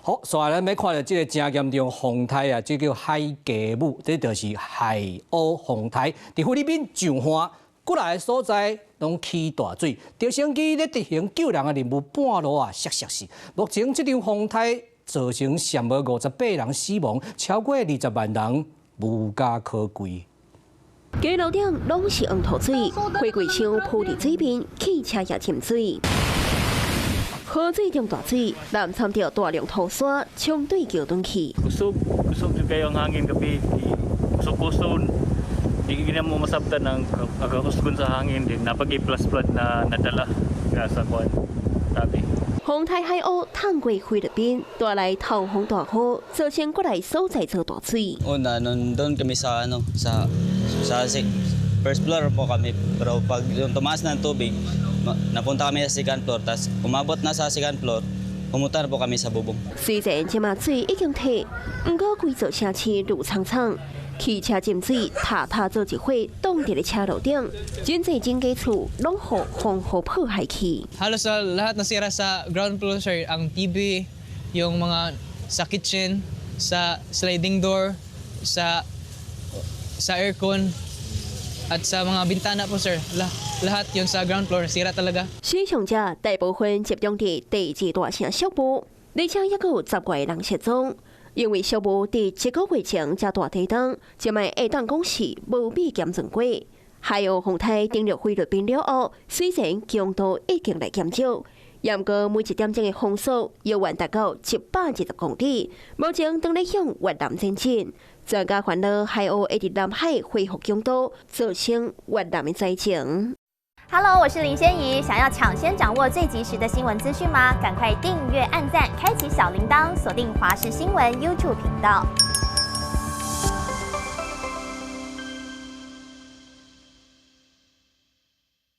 好，煞來咱欲看著這个誠嚴重風颱啊，這叫海雞母，這就是海鷗風颱。佇菲律賓上岸，幾若个所在攏起大水，直升機咧執行救人的任務，半路啊，摔摔死。目前這場風颱造成上無58人死亡，超過20萬人無家可歸。街路頂攏是黃塗水，貨櫃箱浮佇水面，汽車也浸水。河水中大水，濫摻著大量土沙，衝對橋墩去。 Kusog, kusog jud kaayo ang hangin gabii. Kusog-kusog. Di gyud namo masabtan ang kagakusgon sa hangin din. Naa pa gyuy flash flood na nadala sa kuan tabi. 風颱海鷗淌過菲律賓，帶來颱風大雨，造成國內所在做大水。 Una, nandun kami sa ano, sa first floor po kami. Pero pag yung tumaas na ang tubig, napunta kami sa second floor. Tapos umabot na sa second floor, pumunta na po kami sa bubong. 雖然這馬水已經退，毋過規座城市滷蒼蒼，汽車浸水，踏踏做一伙擋佇咧車路頂，真濟整間厝攏予風雨破壞去。 Halos sa lahat nasira sa ground floor, sir, ang TV, yung mga sa kitchen, sa sliding door, sa aircon, at sa mga bintana po, sir. Lahat yun sa ground floor, sira talaga. 死傷者大部分集中佇第二大城宿霧，而且猶閣有10外个人失蹤。因為宿霧佇一個月前才大地震，這擺會當講是無比嚴重過。海鷗風颱登陸菲律賓了後，水層強度已經來減少，毋過每一點鐘的風速猶原達到120公里。目前正咧向越南前進。專家煩惱海鷗會佇南海恢復強度，造成越南的災情。 Hello，我是林仙怡。想要搶先掌握最及時的新聞資訊嗎？趕快訂閱、按讚、開啟小鈴鐺，鎖定華視新聞 YouTube 頻道。